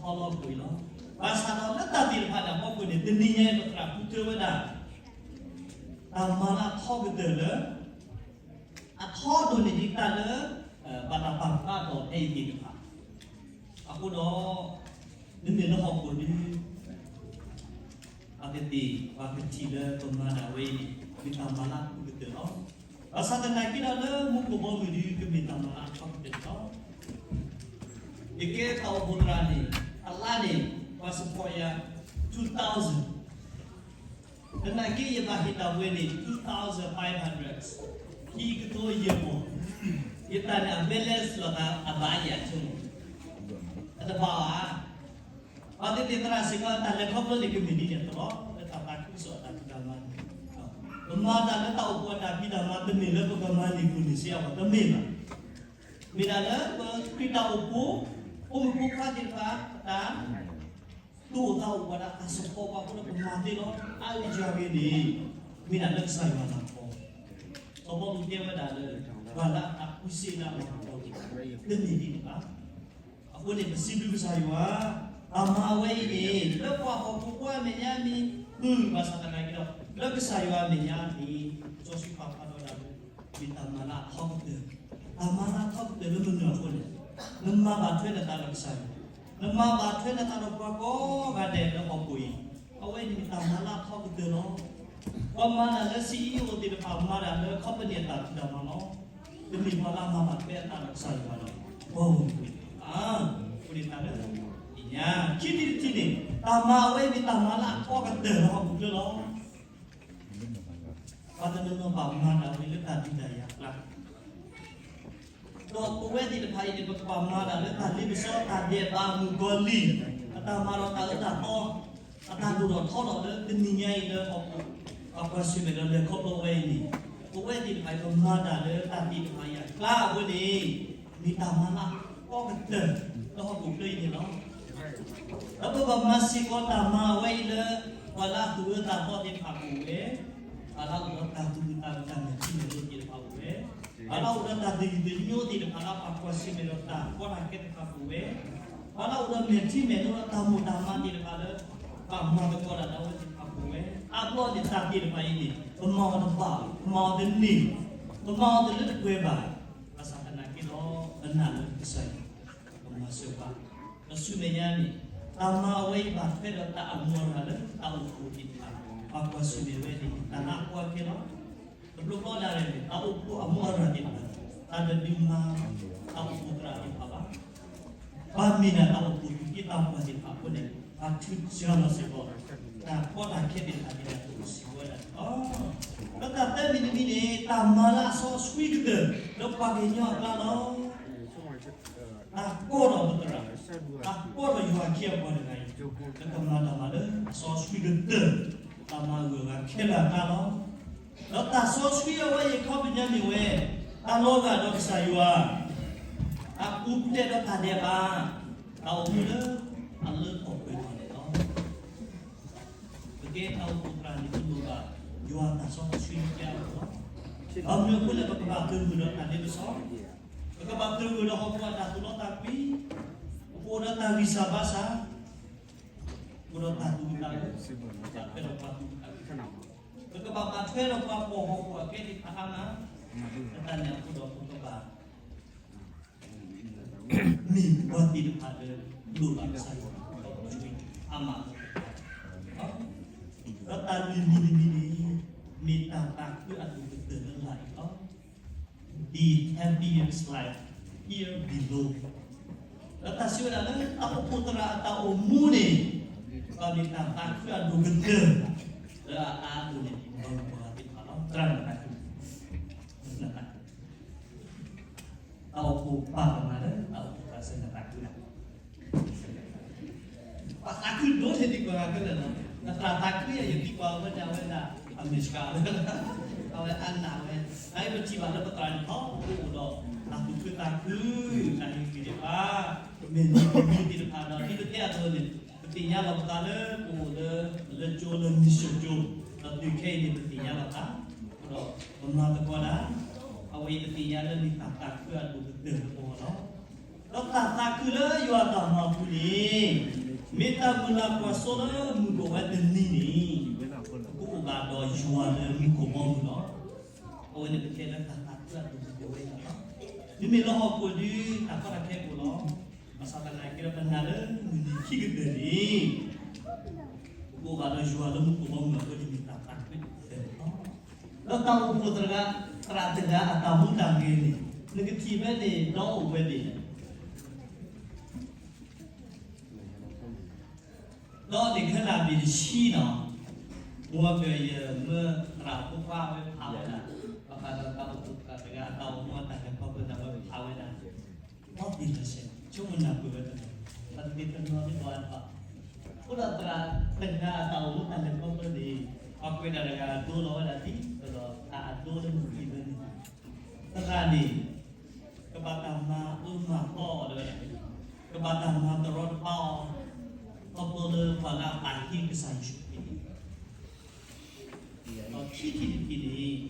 ၤ. ဘၣ်ဆၣ်ဒီးလၢတၢ်သ့ၣ်တဖၣ်န့ၣ်အဖီခိၣ်န့ၣ် တနံၤညါအံၤပသရၣ်ဃုထၢဝဲဒၣ် တၢ်မၤလၢအထီကတၢၢ်လၢ အထီဒိၣ်န့ၢ်ဒံးတၢ်လၢ ဘၣ်တၢ်ပာ်ဖျါထီၣ်ဖဲအံၤသ့ၣ်တဖၣ်, အဃိဒီး မ့မ့ၢ်လၢဟီၣ်ခိၣ်ဒီး အကသ့ၣ် ပှၤကထံၣ်လၢပမၤတၢ်ဝဲအံၤန့ၣ် မ့ၢ်တၢ်မၤလၢအထီကတၢၢ်လီၤ. ဘၣ်ဆၣ်သနာ်က့ဒီးလၢမူခိၣ်ဘီမုၢ်ဒီး ကမ့ၢ်တၢ်မၤလၢအထီကတၢၢ်န့ၣ်လီၤ. ယကဲတၢ်အိၣ်ဖှိၣ်သရၣ်န့ၣ် အလါန့ၣ် ပှၤ support ယၤ two thousand, သနာ်က့ယဘၣ်ဟ့ၣ်တၢ်ပှဲၤန့ၣ် two thousand five hundred, ခံကထိယဲၢ်ပီၢ်, ယတၢ်န့ၣ်အ balance လီၤသးအဘၣ်ယၤဆိန့ၣ်, အတဘၣ်ဘၣ် ပှၤသ့ၣ်သရၣ်စ့ၢ်ကီး တၢ်လဲၤခီဖျိန့ၣ်ကမ့ၢ်ဒ်န့ၣ်အသိးလီၤ. လၢတၢ်သးခုကစီၣ်အတၢ်ဖံးတၢ်မၤန့ၣ်, ပမၤတၢ်လၢတၢ်အိၣ်ဖှိၣ်အတၢ်ဖံးတၢ်မၤ တမ့ၢ်လၢပကမၤန့ၢ်ကျိၣ်န့ၢ်စ့အဂီၢ် တမ့ၢ်ဘၣ်. မ့ၢ်ဒၣ်လၢပခရံာ်တၢ်အိၣ်ဖှိၣ် ဖိမုၣ်ဖိခွါသ့ၣ်တဖၣ် အတၢ် ဒိၣ်သးအိၣ်ပှၤဒၣ်တၢ် support ပှၤအဃိဒီးပမၤသ့လီၤ. အါဂ့ၤယွၤဂ့ၤန့ၣ် မ့ၢ်ဒၣ်လၢကစၢ်ယွၤအတၢ်ကီ, စီၤပီလူးတဲဝဲဒၣ်လၢ ပှၤလၢအတၢ်ကူၣ်စ့ဒၣ်ပှၤအဂီၢ်န့ၣ် တမ့ၢ်ဒ်န့ၣ်ဘၣ်. အဃိန့ၣ် ပစံးဘျုးကစၢ်ယွၤ, တၢ်မၤဝဲအံၤန့ၣ် လၢပှၤဟီၣ်ခိၣ်ဖိအမဲာ်ညါမ့ၢ် မုာ်ဘၣ်ဆၣ်သနာ်က့ဒီး လၢကစၢ်ယွၤအမဲာ်ညါန့ၣ် စီဆှံပာ်ဖျါထီၣ်ဝဲဒၣ်လၢ မ့ၢ်တၢ်မၤလၢအထီကတၢၢ်, တၢ်မၤလၢအထီကတၢၢ်လၢမနုၤအဃိလဲၣ်. နမၤဘၣ်ထွဲနသးဒီးကစၢ်ယွၤ, နမၤဘၣ်ထွဲနသးဒီးပှၤကိးဂၤဒဲးလၢဟီၣ်ခိၣ်အံၤ, အဝဲန့ၣ်မ့ၢ်တၢ်မၤလၢအထီကတၢၢ်လီၤ. ပှၤမၤတၢ်လၢ CEO သ့ၣ်တဖၣ် မၤတၢ်လၢ company အတၢ်ဖံးတၢ်မၤလီၤ. တမ့ၢ်ပှၤလၢအမၤဘၣ်ထွဲအသးဒီးကစၢ်ယွၤဒီး ပှၤဂီၢ်မုၢ်အဃိန့ၣ်, အဃိန့ၣ်တၢ်လၢ ပသ့ၣ်ညါ ခံထံၣ်တထံၣ်န့ၣ် တၢ်မၤဝဲအံၤမ့ၢ်တၢ်မၤလၢအထီကတၢၢ်လၢဟီၣ်ခိၣ်ချၢလီၤ. ပှၤတနီၤနီၤဘၣ်မၤတၢ်ဝဲလၢတၢ်ဒုးတၢ်ယၤအကျါ, ဒီးပဝဲသ့ၣ်တဖၣ်အံၤန့ၣ် ပကဘၣ်မၤတၢ်လၢတၢ်လ့ပစီ တၢ်ဒဲးဘးမုၣ်ကီၤလံၢ်, အတၢ်မၤဒီးတၢ်အၢတၢ်သီ, အတၢ်ဒိၣ်ထီၣ်ထီထီၣ်လၢတနံၤညါအံၤလၢဟီၣ်ခိၣ် ပှၤကွၢ်ဆၢၣ်မဲာ်ဒီးလဲၤခီဖျိဝဲအံၤန့ၣ်, ပဝဲသ့ၣ်တဖၣ်အံၤ ပမၤတၢ်လၢတၢ်သ့ၣ်တဖၣ်အံၤအကျါအဝဲန့ၣ် မ့ၢ်တၢ်မၤလၢအထီကတၢၢ်လၢဟီၣ်ခိၣ်ချၢအံၤန့ၣ်လီၤ. ဒီးပဘၣ်မၤစ့ၢ်ကီးတၢ်မၤအဝဲအံၤလၢ ပှၤလၢအသူၣ်အၢသးသီသ့ၣ်တဖၣ်ကအိၣ်ဝဲ, ပှၤလၢအအိၣ်ဒီးတၢ်သူၣ်အုးသးအုးတၢ်မဲာ်ထံမဲာ်နိသ့ၣ်တဖၣ်ကအိၣ်ဝဲ, ပှၤလၢအအိၣ်ဒီးတၢ်သယုၢ်သညိသ့ၣ်တဖၣ်လၢပှၤကွၢ်ဆၢၣ်မဲာ်ဒီးတၢ်ကီတၢ်ခဲသ့ၣ်တဖၣ်ကအိၣ်ဝဲ, ပှၤလၢအအိၣ်ဒီးမဲာ်ထံမဲာ်နိဒီးတၢ်မိၣ်တၢ်မးသ့ၣ်တဖၣ်လၢ ဘၣ်မၤသကိးတၢ်ဒီးအဝဲသ့ၣ်တဖၣ်ကအိၣ်ဝဲ, အါဘျီန့ၣ်တၢ်သ့ၣ်တဖၣ်အံၤန့ၣ် ပမၤအီၤတဘၣ်, ပမၤအီၤတန့ၢ်, ပမၤအီၤတလၢတပှဲၤဘၣ်. ဘၣ်ဆၣ်သနာ်က့ဒီး ပနာ်လၢကစၢ်ယွၤ ပမၤစၢၤပှၤ, ဒီးဆူမဲာ်ညါန့ၣ် တၢ်မၤအဝဲအံၤဘၣ်ထွဲဒီးတၢ်အမူအရာ်လၢတၢ်အိၣ်ဖှိၣ်သ့ၣ်တဖၣ်, ပှၤကွၢ်ဆၢၣ်မဲာ်ဝဲန့ၣ် တၢ်လၢအကီအခဲလီၤ. တဘျီဘျီဒၣ်လဲာ်န့ၣ် တၢ်အိၣ်ဖှိၣ်အမူအရာ်သ့ၣ်တဖၣ်, တၢ်တဒုးမၤ တၢ်အိၣ်ဖှိၣ်သရၣ်သ့ၣ်တဖၣ်ဘၣ်. ဘၣ်မ့ၢ်ဒၣ်တၢ်အိၣ်ဖှိၣ်သူၣ်က့သးပှၢ်သ့ၣ်တဖၣ်အဃိန့ၣ် ဘၣ်ထုးစှၤလီၤစ့ၢ်ကီး တၢ်ကီတၢ်ခဲသ့ၣ်တဖၣ်န့ၣ် အတအိၣ်စ့ၢ်ကီးဝဲဒၣ်န့ၣ်လီၤ. ဒီးတၢ်သၢမံၤတမံၤန့ၣ် တၢ်မၤလၢအစီဆှံကတၢၢ် လၢပှၤကညီအကျါလီၤ. တၢ်ကိးထီၣ်ပသရၣ်, တၢ်ကိးထီၣ်ယွၤအခ့အပှၤတဂၤအံၤ, လၢကမၤတၢ်မၤလၢအစီဆှံကတၢၢ်, တၢ်မၤဂၢၢ်ဂၤခဲလၢာ်အကျါလီၤ. ဒီးတၢ်စီဆှံအဝဲအံၤအခီပညီမ့ၢ်ဝဲ, တၢ်လီၤဂာ်ဒီးကစၢ်ယွၤ, တၢ်ပူၤဖျဲးဒီးတၢ်ဒဲးဘး, တၢ်အိၣ်မူလၢအလၢထီၣ်ပှဲၤထီၣ်န့ၣ်လီၤ. ပကဲတၢ်အိၣ်ဖှိၣ်သရၣ်န့ၣ် ပလိၣ်ဘၣ်ယွၤအတၢ်စီဆှံအဃိလီၤ. ဘၣ်မနုၤအဃိလဲၣ် ပကဘၣ်သဂၢၢ်ဒီးတၢ်လ့ပစီ, ပကဘၣ်သဂၢၢ်ဒီးဟီၣ်ခိၣ်အတၢ်သူၣ်လီသးကွံ, ပကအိၣ်ဒီးတၢ်ဂံၢ်စၢ်ဘါစၢ်, ပကအိၣ်ဒီးတၢ်သူၣ်အုးသးအုး, တၢ်ဖဲဒီးပှၤသူၣ်အုးသးအုး, ပကဘၣ်ဘၣ်ထွဲဒီးပှၤပိာ်ဟီၣ်ခိၣ်အကဲသ့ၣ်တဖၣ်အါမး, လၢတၢ်န့ၣ်အဃိဒီးပကဘၣ် မ့ၢ်ပှၤသ့ၣ်တဖၣ်လၢ လိၣ်ဘၣ်ကစၢ်ယွၤအတၢ်ဆိၣ်ဂ့ၤအါမးလီၤ. ဒီးတၢ်လွံၢ်မံၤတမံၤန့ၣ် မ့ၢ်တၢ်သးခုအဒိၣ်ကတၢၢ်လၢလာ်အံၤလီၤ. the happiest life here below. ဒီးတၢ်စံးဝဲဒၣ်လၢ တၢ်အိၣ်ဖှိၣ်သရၣ်အတၢ်အိၣ်မူန့ၣ် ဘၣ်မ့ၢ်တၢ်သးခုအဒိၣ်ကတၢၢ် လၢအအါဒိၣ်န့ၢ် ပှၤဂၤသ့ၣ်တဖၣ်လီၤ. သရၣ်န့ၣ်သးခု တၢ်အိၣ်ဖှိၣ်ပာ်ပနီၣ်လၢ တၢ်အိၣ်ဖှိၣ်သရၣ်စ့ၢ်ကီးသးခုလီၤ. ပှၤသးခုဒိၣ်န့ၢ်ဒံးပှၤဂၤခဲလၢာ်လီၤ. ပသရၣ်သးခုယၤ ယသံကွၢ်ဝဲဒၣ်ဝဲဒၣ် အမ့ၢ်စှၤဝဲ အဝဲအနၢ်ဝဲ နပထံၣ်ဘၣ်လၢပသရၣ်န့ၣ် ထီဘိအိၣ်ဒီး တၢ်သူၣ်ခုသးခု တၢ်ဟ့ၣ်ဂံၢ်ဟ့ၣ်ဘါ မ့ၢ်နံၤမံၤသ့ၣ်တဖၣ်ဒီး ဒ်ပတဲအသိးန့ၣ် ပသ့ၣ်ညါလီၤပသးလၢ ပအိၣ်လၢ လၢကၠိလၢ မံၤစၢၤကၠိ ဒီးတုၤခဲအံၤန့ၣ် ပသ့ၣ်ညါလီၤသး ဒီးပမၤသကိးတၢ် အဝဲအံၤပသ့ၣ်ညါလၢမ့ၢ်တၢ်သးခုအဒိၣ်ကတၢၢ်လၢပဂီၢ်လီၤ. ဒီးတၢ်သးခုလၢယွၤအတၢ်မၤပူၤန့ၣ် မ့ၢ်တၢ်မုၢ်လၢ်ကွၢ်စိလၢမုၢ်ကအိၣ်ဝဲတနံၤန့ၣ် ပကအိၣ်ဘၣ်ဒီးယွၤလၢမူခိၣ်ဘီမုၢ်လီၤ. အဝဲန့ၣ်ပတဲလၢတၢ်သးခုအဒိၣ်ကတၢၢ်ဝဲဒၣ်လီၤ. မ့မ့ၢ်လၢဟီၣ်ခိၣ်ဒီး တၢ်ကီတၢ်ခဲအပူၤလီၤ. ဘၣ်ဆၣ်သနာ်က့ဒီး ပနာ်လၢမုၢ်နံၤခံကတၢၢ်န့ၣ် ပကအိၣ်ဘၣ်ဒီးယွၤလၢမူခိၣ်ဘီမုၢ်အဃိန့ၣ် မ့ၢ်တၢ်သးခုတၢၢ်လီၤ. ဒီးတၢ်အိၣ်ဖှိၣ်သရၣ် သရၣ်တဂၤအတၢ်မူတၢ်ဂဲၤန့ၣ် နကထံၣ်ဖဲန့ၣ် ဒီအိၣ်ဝဲန့ၣ် ဒီးန့ၣ်ခဲလၢာ်ဘ့ၣ်တဆံနီၤ, မ်ကယမၢသရၣ်ဖိခွါဝဲဖးဝဲဒၣ်, ဘၣ်ဃးဒီးတၢ်အိၣ်ဖှိၣ်သရၣ်တဂၤအတၢ်အိၣ်မူအတၢ်လဲၤခီဖျိန့ၣ် အဝဲဖးဝဲဒၣ်, ဒီးဘ့ၣ်တဆံ, ဆိကမိၣ်နၢ်ပၢၢ်ဝဲတနီၤ, တၢ်တဘ့ၣ်တနီၤန့ၣ်ဘၣ်ဘၣ်, အဃိဒီးသရၣ်တဂၤအတၢ်အိၣ်မူတၢ်လဲၤခီဖျိန့ၣ်, ပှၤကွဲးဒၣ်တဂၤအဒိလီၤဝဲဒၣ်ဒ်သိးဒီးတၢ်အဒိလၢမုၢ်ခံဘၢန့ၣ် သရၣ်န့ၣ် ကဘၣ်တၢ်မၤအၢမၤသီအီၤဒၣ်ဝဲဒၣ်, ကဘၣ်တၢ်မၤတရီတပါအီၤ, ခီဖျိလၢပှၤလၢအပာ်ဟံးကစၢ်ယ့ၣ်ၡူးခရံာ်န့ၣ်, ဒီးခံထံၣ်တထံၣ်န့ၣ်,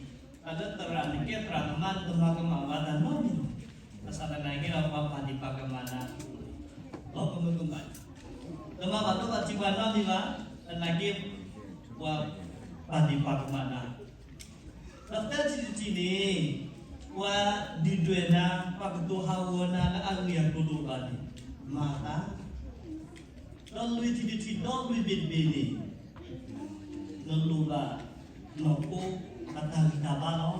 တၢ်လၢသရၣ်န့ၣ် ကဲသရၣ်ကမါန့ၣ်တမၤကမၣ်ပှၤတၢ်နီတမံၤဘၣ်, ဘၣ်ဆၣ်သနာ်က့ဒီးပှၤပာ်ဒံးပာ်ကမၣ်နၤ, ဒီးကမၢကမၣ်, တမၤဘၣ်ဒိဘၣ်ထံးပှၤနီတမံၤဘၣ်, သနာ်က့ ပှၤပာ်ဒံးပာ်ကမၣ်နၤ ဒီးသၢထံၣ်တထံၣ်န့ၣ်, ပှၤဒုၣ်ဒွဲၣ်နၤ, ပှၤကတိၤဟးဂီၤနၤလၢအဂ့ၢ်အကျိၤတအိၣ်ဘၣ်န့ၣ်, မၤသး, ဒီးလွံၢ်ထံၣ်တထံၣ် ဒီးလွံၢ်ဘ့ၣ်တဘ့ၣ်န့ၣ်, နလိၣ်ဘၣ်နီၢ်ခိအတၢ်ဂံၢ်တၢ်ဘါလီ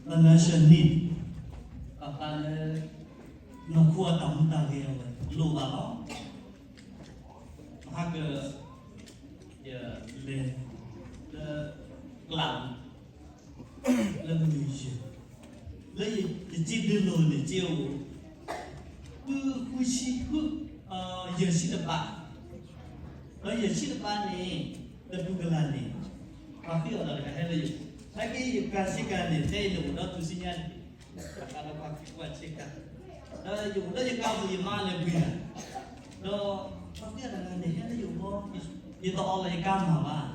ၤ, financial need, ဘၣ်ဃးလၢ နီၢ်ခိအတၢ်မူတၢ်ဂဲၤအဝဲ လိၣ်ဘၣ်လီၤ. ဟါက ယလဲၤ လၢ ကျး လၢမုၢ်ယဲၢ် လၢယစ့ဒုးလိာ်န့ၣ် စ့အိၣ် ဃုဆံ ဃု ယဲၢ်ဆံတပၤ, ဒီးယဲၢ်ဆံတပၤန့ၣ် တပူၤကလာ်န့ၣ် ပှၤဃ့အီၣ်တၢ်တဂၤဟဲလၢယအိၣ်, နာ်က့ယကၤဆ့ကၤန့ၣ် ဖဲအံၤန့ၣ်အိၣ်ဒီးတူၢ်ဆံညါတဘ့ၣ်, ဘၣ်ဃးဒီးပှၤဃ့ပှၤဆ့ကၤ ဒီးယအိၣ်လၢယကါပူၤ ယမါလဲၤပှ့ၤတၢ်, ဒီးပှၤဃ့အီၣ်တၢ်တဂၤန့ၣ် ဟဲလၢယအိၣ်ဘီ, ယတအီၣ်လၢယကါမၤဘၣ်,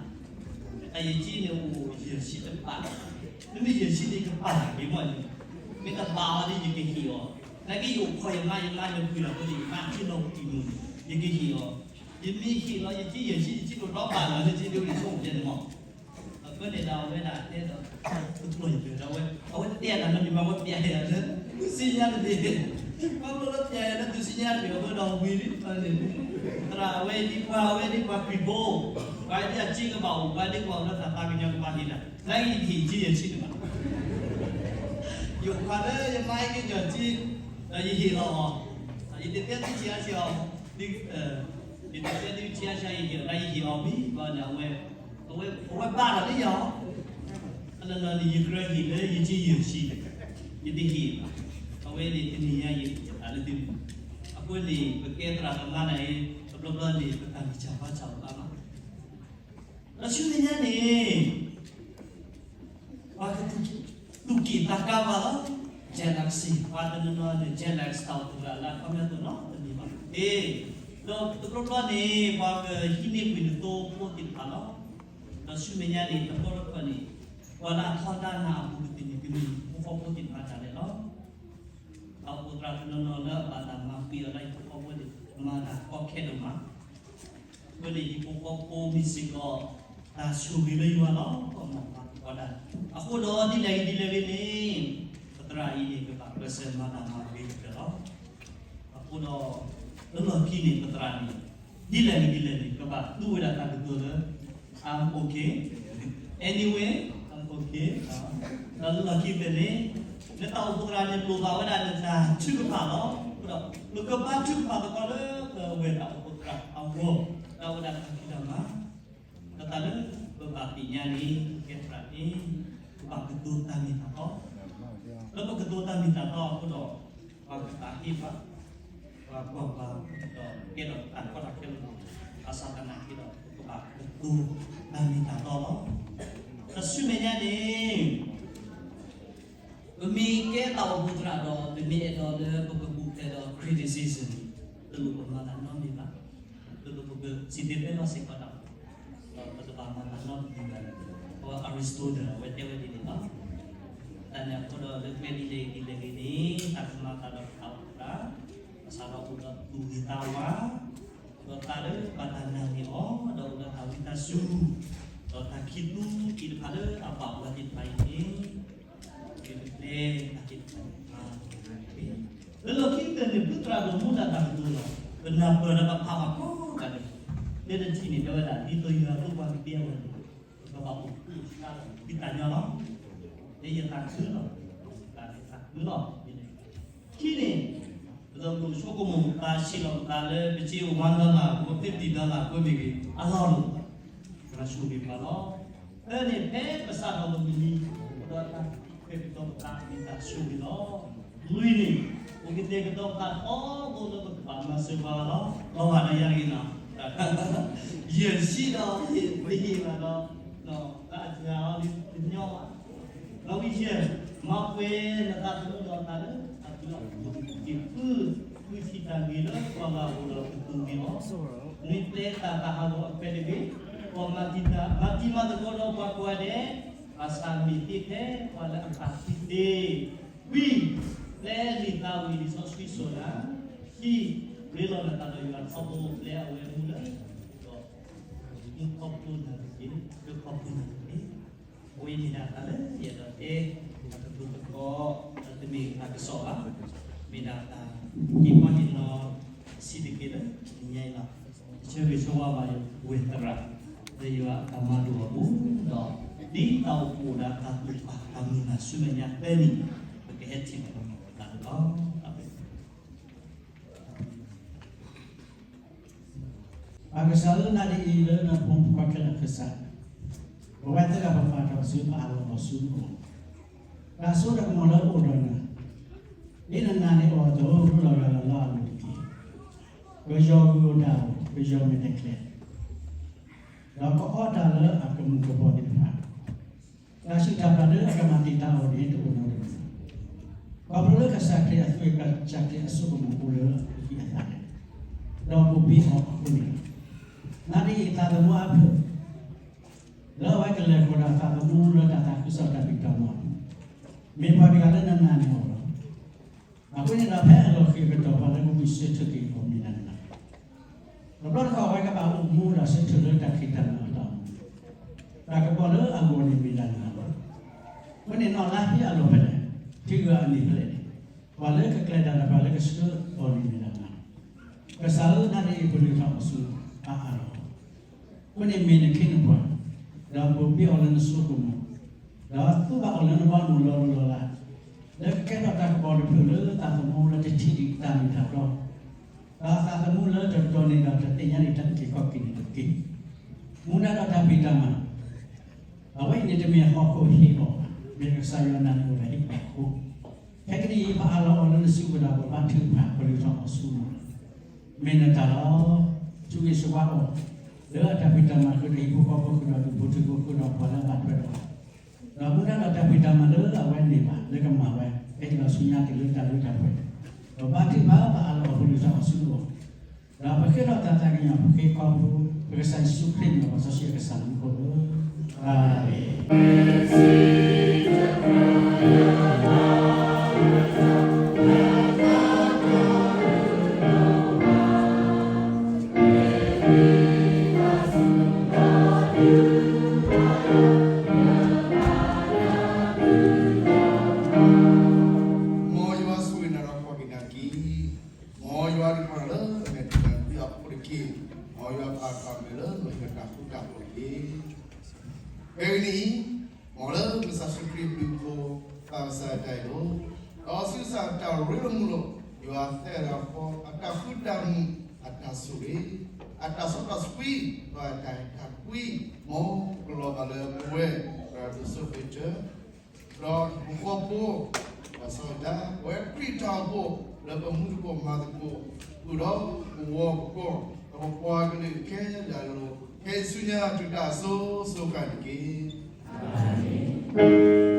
တၢ်ယစ့န့ၣ်အိၣ်ယဲၢ်ဆံတပၤ, မ့မ့ၢ်ယဲၢ်ဆံန့ၣ် ယကပာ်တၢ်က့ၤမီၢ်န့ၣ်, မ့ၢ်တဘၣ်အီၤဒီးယကဟ့ၣ်အီၤ, နာ်က့ယအိၣ်ခိးယမါ ယမါလဲၤပှ့ၤတၢ်အဃိန့ၣ် ယမါဟ့ၣ်လီၤပှ့ၤမုၢ်န့ၣ် ယကဟ့ၣ်အီၤ, ယမ့ၢ်ဟ့ၣ်လီၤယစ့ယဲၢ်ဆံ ယစ့တအိၣ်ဒီးဘၣ်လီၤ လၢစ့ဒိၣ်န့ၣ်ဆိကမိၣ်န့ၣ်မီၢ် အဃိန့ၣ်ဒီးအဝဲဒၣ်တဲဒီး တကျီၢ်ယပၢၢ်ဒီးဝဲ အဝဲတဲအတၢ်နီတမံၤဘၣ် ဝဲပျဲယၤလၢ တူၢ်ဆံညါတဘ့ၣ်, ဘၣ်ဘျီလၢပျဲယၤလၢတူၢ်ဆံညါတဘ့ၣ် အဃိဒီးဝံၤလံန့ၣ်, သရၣ်အဝဲဒ်ပှၤ အဝဲဒ်ပှၤခရံာ်ဖိ, ပှၤဒ်အစ့ကဘၣ်အိၣ် ပှၤဒ်ပှၤလၢတၢ်သးကညီၤကဘၣ်ဟ့ၣ်တၢ်, နာ်က့ယတဟ့ၣ်စ့ယဲၢ်ဆံတဘၣ် ယအိၣ်ခိးလၢယမါဟ့ၣ်က့ၤယစ့, ဒီးယဟ့ၣ်လီၤအီၤ, ယတတဲသုဆံးအါဆံးအီၤ, ယတတဲသုဆံးအါဆံးအီၤ ယဟ့ၣ်အီၤ နာ်က့ယဟ့ၣ်အီၤဝံၤဘၣ်န့ၣ် အဝဲ အဝဲဘါထီၣ်လၢယၤအီၤ, အနီၢ်နီၢ်န့ၣ် ယကြၢးဟ့ၣ်လၢယစ့ယဲၢ်ဆံ, ယတဟ့ၣ်ဘၣ်, အဝဲန့ၣ်တနံၤညါယဟ့ၣ်တၢ်လၢသုန့ၣ်, အဃိန့ၣ် ပကဲသရၣ်သမါန့ၣ် တဘျီဘျီန့ၣ် ပတၢ်ဂံၢ်စၢ်ဘါစၢ်အိၣ်အါမး ဒီးဆူမဲာ်ညါန့ၣ် ပှၤကသူၣ်က့ၣ်သးကါပှၤလီၤ, jealousy ပှၤတနီၤနီၤန့ၣ် jealous တၢ်အိၣ်ဖှိၣ်သရၣ်လၢအခီပညီအသိးနီတမံၤဘၣ်, ဒီးတဘျီဘျီန့ၣ် ပှၤကဟံးန့ၢ်ကွံာ်နသိဖိသ့ၣ်တဖၣ်လီၤ, ဒီးဆူမဲာ်ညါန့ၣ် တဘျီတခီၣ်န့ၣ် ပှၤလၢအထီဒါနၤအပူၤကသ့ၣ်န့ၣ် ကမ့ၢ်နဖိဃီဖိသ့ၣ်တဖၣ်တၢ်လဲၣ်လီၤ. တၢ်အိၣ်ဖှိၣ်သရၣ်တနီၤနီၤလၢအဘၣ်တၢ်မၤကွံာ်အီၤလၢဟံၣ်ဖိဃီဖိန့ၣ် မၤတၢ်ကီခဲဒိၣ်မး, အဃိန့ၣ် ဟံၣ်ဖိဃီဖိမ့ၢ်စ့ၢ်ကီး တၢ်ဆိၣ်ဂ့ၤလၢယွၤလီၤ, မၤသကိးတၢ်, အဃိဒီးဒ်လဲၣ်ဂ့ၤဒ်လဲၣ်ဂ့ၤန့ၣ် ပသရၣ်အံၤန့ၣ် ကဘၣ်ပၢၢ်ဆၢမၤတၢ်မၤဂ့ၤကတၢၢ်လီၤ. အဃိဒီး လၢလီၢ်ခံန့ၣ် ပသရၣ်န့ၣ် ဒ်လဲၣ်ဂ့ၤဒ်လဲၣ်န့ၣ် ကဘၣ်သူဝဲဒၣ်တၢ်ကတိၤလၢ I'm okay, anyway, I'm okay, ဒီးလၢလီၢ်ခံဖဲန့ၣ် နတၢ်အိၣ်ဖှိၣ်သရၣ်န့ၣ် လိၣ်ဘၣ်ဝဲဒၣ်နတၢ်ထုကဖၣ်လီၤ. အဃိဒီး ပကဘါထုကဖၣ်သကိးလၢပဝဲၢ်တၢ်အိၣ်ဖှိၣ်သရၣ်အဂီၢ်, ဒီးအဝဲဒၣ်တၢ်ဖံးတၢ်မၤ, ဒီးတၢ်လၢပဘၣ်သ့ၣ်ညါန့ၣ် ကဲသရၣ်န့ၣ် ပဘၣ်ကတိၤတၢ်မ့ၢ်တၢ်တီ, လၢပကတိၤတၢ်မ့ၢ်တၢ်တီအဃိဒီး ပှၤကသးဟ့ပှၤ, ပှၤကွၢ်ပှၤ, ဒီးကဲထီၣ်တၢ်ကီတၢ်ခဲလၢာ်လီၤ. ဘၣ်ဆၣ်သနာ်က့ဒီး ပကဘၣ်ကတိၤတၢ်မ့ၢ်တၢ်တီလီၤ. တၢ်ဆူမဲာ်ညါန့ၣ် ပမ့ၢ်ကဲတၢ်အိၣ်ဖှိၣ်သရၣ်ဒီး ပမ့ၢ်အဲၣ်ဒိးလၢပကပူၤဖျဲးဒီး criticism တလိၣ်ပမၤတၢ်နီတမံၤဘၣ်. တလိၣ်ပကစံးသ့ၣ်နီၣ်စ့ၢ်ကီးတၢ်, ဒီးပကဘၣ်မၤတၢ်နီတမံၤဘၣ်. အဝဲ Aristotle အဝဲတဲဝဲဒ်န့ၣ်လီၤ. တၢ်န့ၣ်အဃိဒီး လၢကျဲဒ်လဲၣ်ဒ်လဲၣ်ဂ့ၤန့ၣ် တၢ်ကမၤသးဒီးပတၢ်အိၣ်ဖှိၣ်သရၣ် ဘၣ်ဆၣ်ဒီးအိၣ်ဒီးသူၣ်ဂ့ၤသးဝါ, ဒီးသးလၢဘၣ်တၢ်နာ်န့ၢ်အီၤ ဒီးအိၣ်ဒီးတၢ်ဝံသးစူၤ, ဒီးတၢ်ခံးသူသ့ၣ်တဖၣ်လၢအဘၣ်ပှၤသ့ၣ်တဖၣ်အံၤန့ၣ် ကပျဲတၢ်သ့ၣ်တဖၣ်န့ၣ် လၢလီၢ်ခံကတၢၢ်န့ၣ် ဖုသရၣ်ဒိၣ်မူဒၣ်တၢ်ကတိၤလီၤ. ပနၢ်ပၢၢ်ဒီးပဖးဘၣ်ကိးဂၤဒဲး, လၢတထံၣ်န့ၣ် တဲဝဲဒၣ် ဒ်သိးယွၤဒိးပှၤကသ့အဂီၢ်န့ၣ် ပကဘၣ်အိၣ်ဖှိၣ်ဆါလီၤ ဖံးတၢ်ညီလီၤ. လၢယသးခုလီၤ, ယသးခုလီၤ. ခံန့ၣ် ပကဆိကမိၣ် ပသးဆံးလီၤပသးလၢ ပစ့ one dollar အဃိ fifty dollar အဃိမ့ၢ်ဂ့ၤ အလီၢ်လီၤ. သရၣ်ဆိၣ်ဂ့ၤပှၤလီၤ. သၢန့ၣ် ဖဲပစးထီၣ်ပမုၢ်နံၤ ဒီးတၢ်ခွဲးတၢ်ယာ် ပသးမ့ၢ်တၢ်ဆိၣ်ဂ့ၤလီၤ. လွံၢ်န့ၣ် ပကတဲာ်ကတီၤပသးထီဘိလၢပကဘၣ်မၤစၢၤပှၤဂၤလီၤ. လီၤဂာ်ဒီးယၤတဂ့ၤနီၤ. ယဲၢ်ဆံဒီး ယဟ့ၣ်ဘၣ်ဒီး တၢ်အစှၤအီၤလၢတညီဘၣ်. နီၣ်ဂံၢ်ယဲၢ်, မၤပှဲၤနသးသမူဒီးတၢ်လၢအဘျုးအဖှိၣ်, ဃုထံၣ်တၢ်ဂ့ၤလၢ ပှၤဂၤအဂီၢ်ဒီးကတိၤဂ့ၤအီၤ, နွံ ပျဲတၢ်သးဟးဂီၤအခွဲးတဘ့ၣ်, ပှၤမၤတံၤတၢ် မၤတံၤမၤသကိးဒီးပှၤကိးဂၤဒဲး, ဘၣ်ဆၣ်မ့ၢ်သ့ထဲပှၤလၢအသးသံသ့. ခွံ, ပျဲလံာ်သးဝံၣ်လံာ်စီဆှံစိၤဒၣ်. ဆံ, ရ့လိာ်နသးဒီးယွၤထီဘိ ပျဲအဝဲမူလၢ ဒီး မူခီဖျိနၤတက့ၢ်, မူခီဖျိနၤတက့ၢ်. အဝဲအံၤမ့ၢ်ဒၣ်တၢ်လၢယအဲၣ်ဒိးတဲ တၢ်ကတိၤသကိး တမ့ၢ်တၢ်ကစီၣ်ဘၣ်, မ့ၢ်ဒၣ်တၢ်ဟ့ၣ်ခီဟ့ၣ်နီၤစံးတက့ၢ်လၢတနံၤညါအံၤလီၤ. ဆၢဂ့ၤဆၢဝါဘၣ်ယဝဲၢ်သရၣ် လၢယွၤအတၢ်မၤလိာ်အပူၤဒီး ဒ်တၢ်အိၣ်ဖှိၣ်ဒၣ်တၢ်သူၣ်ဖးတၢ်မုာ်ဘၣ်ဆူမဲာ်ညါသၢနံၣ် ပကဟဲထံၣ်လိာ်သးတက့ၢ်. အၤမ့ၣ်. ပၢ်ကစၢ်လၢနၤဒ်အံၤ လၢနဖိမုၣ်ဖိခွါခဲလၢာ်ကစၢ်, ပဝဲသ့ၣ်တဖၣ်ပာ်ထီၣ်ဆူပအၢၣ်လီၤအီၤဆူနအိၣ်, တၢ်စိတၢ်ကမီၤလၢအအိၣ်ဒီးနၤ, ဒ်နနာ်န့ၢ်အီၤအသိး လီၤဂာ်ဒီးလၢအလိၤတက့ၢ်. ပယီၤဂုာ်အီၤတၢ်အိၣ် ပယီၤမဲာ်တဲးကျဲး, ဒီးကအီတၢ်လၢအကမူးကဘီသ့ၣ်တဖၣ် တၢ်ဆူၣ်တၢ်ဖျးလၢအကမၤတံာ်တာ်အီၤန့ၣ် တအိၣ်နီတမံၤ, ခီဖျိလၢကစၢ်ခရံာ်အသွံၣ် ကစၢ်ခရံာ်အစိကမီၤအိၣ်လၢအဟံၣ်အသးန့ၣ်, ဒီးပူၤဘ့ၣ်အီၤအဃိန့ၣ်လီၤ. နၤဒ်အံၤ သးသမူအါဖျၢၣ် လၢအဝဲကလဲၤဃီၤဒီးသးသမူလၢတၢ်သးခုကစီၣ်တၢ်ဖံးတၢ်မၤအပူၤ, မ့ၢ်ပှၤတဂၤလၢနနာ်န့ၢ်အီၤလီၤ. အဃိန့ၣ်ဒီး ဖဲအလီၢ်ခံကတီၢ် ပှၤလၢကဂုာ်ဆၢထၢၣ်က့ၤအီၤမ့ၢ်ဒၣ်နၤ, တဘျီတခီၣ်အဝဲကဘၣ်အိၣ်မူဒီးဆၢထၢၣ်လၢတၢ်ခံးတၢ်နၤအတၢ်အိၣ်မူ, တၢ်ကပီၤလၢအဂီၢ်န့ၣ်မ့ၢ်ဒၣ်နၤလီၤ. အဃိန့ၣ် နီၢ်လါဟ့အလီၢ်ဖဲလဲၣ်, ထံဂၤအနံၤဖဲလဲၣ်န့ၣ်, ပှၤလၢကကျဲၤတၢ်ဒီးပှၤလၢကဆှၢအီၤန့ၣ်မ့ၢ်ဒၣ်နၤလီၤ. ကစၢ်ဧၢ နၤဒ်အံၤ ပလုၢ်ထီၣ်အီၤဆူပအၢၣ်လီၤအီၤ, အဃိန့ၣ်မ့ၢ်နခ့နပှၤ, ဒီးပူၤဘ့ၣ်အီၤလၢနစိကမီၤ, ဒီးသူဘၣ်အီၤလၢနဘီနမုၢ်လီၤလီၤလး, လၢကကဲထီၣ်တၢ်ကပီၤတဖျၢၣ်လၢသးသမူလၢတထံၣ်ဒံးတၢ်မ့ၢ်တၢ်တီ, ဒီးသးသမူလၢတတီၤန့ၢ်ဒီးတသ့ၣ်ညါဒံးတၢ်အုၣ်က့ၤခီၣ်က့ၤန့ၣ်တက့ၢ်. မူဒါဒီးတၢ်ဖံးတၢ်မၤ အဝဲအံၤန့ၣ်တမ့ၢ်ဟီၣ်ခိၣ်ဟ့ၣ်အီၤဘၣ်, မ့ၢ်ကစၢ်ယွၤနၤန့ၣ်အိၣ်ဒီးဟ့ၣ်ပှၤအဃိ, ခဲကနံၣ်အံၤ ပအၢၣ်လီၤအီၤလၢနစုပူၤဒီး ပဘါထုကဖၣ် ပလုၢ်ထီၣ်အီၤဆူနအိၣ်, မ့ၢ်နတၢ်လီၤ. ဆိၣ်ဂ့ၤဆိၣ်ဝါအီၤ လၢအတၢ်ဖံးတၢ်မၤဃုာ်ဒီးဟံၣ်ဖိဃီဖိဃုာ်ဒီး ဒူၣ်ဖိထၢဖိဃုာ်ဒီးပှၤလၢအဘၣ်ထွဲဒီးအီၤ, ဒီးမူဒါဒီးတၢ်ဖံးတၢ်မၤလၢအဝဲန့ၢ်ဘၣ်လၢကမၤဝဲ ဟဲတုၤလီၤဆူညါတုၤလၢတၢ်လၢတၢ်ပှဲၤ, ဒီးဘါထုကဖၣ် ပအၢၣ်လီၤအီၤ ပလုၢ်ထီၣ်အီၤဆူနအိၣ်, ဒီးပဃ့ထီၣ်တၢ်သးကညီၤ ပဃ့ခီဖျိ ပကစၢ်ယ့ၣ်ၡူးခရံာ်မံၤ ပစီဆှံအကစၢ်မံၤအဃိလီၤ. အၤမ့ၣ်. မ်ယွၤဆိၣ်ဂ့ၤနၤဒီးကိးဂၤဒဲး, မ်ယွၤဒုးပှၤလၢအမဲာ်တဂၤဒုးအဖိတက့ၢ်, မ်ယွၤပာ်တၢ်မဲာ်လၢနတၢ်ဃူတၢ်ဖိးတက့ၢ်. ဖဲအံၤန့ၣ်, မ်လၢပကစၢ်ယ့ၣ်ၡူးခရံာ်ဘျုးဖိ, ပကစၢ် တၢ်အံၤလီၤ. ဒီးဆူကစၢ်အတၢ်ရ့လိာ်မုာ်လိာ်, ယွၤသဲလၤဃီ အတၢ်ဃူတၢ်မုာ်, အတၢ်ဆိၣ်ဂ့ၤ, အတၢ်စီတၢ်ဆှံ, ဒီးအတၢ်အဲၣ်တၢ်ကွံ, မ်ပကလီၤဘၣ်လၢပဝဲ ပှၤဒိၣ်စိဖ့တၢၣ် ဒီးဟံၣ်ဖိဃီဖိ, ဒီးစီၤဒၤ ပဝဲခရံာ်တၢ်အိၣ်ဖှိၣ် လၢပမူသကိးမၤသကိး, ဃုာ်ဒီးပဝီပကီၢ်, ဒီးပပှၤကလုာ်ခဲလၢာ်အလိၤ, ခဲအံၤဆူညါတုၤတၢ်စိၤစိၤဃၣ်တက့ၢ်. အၤမ့ၣ်.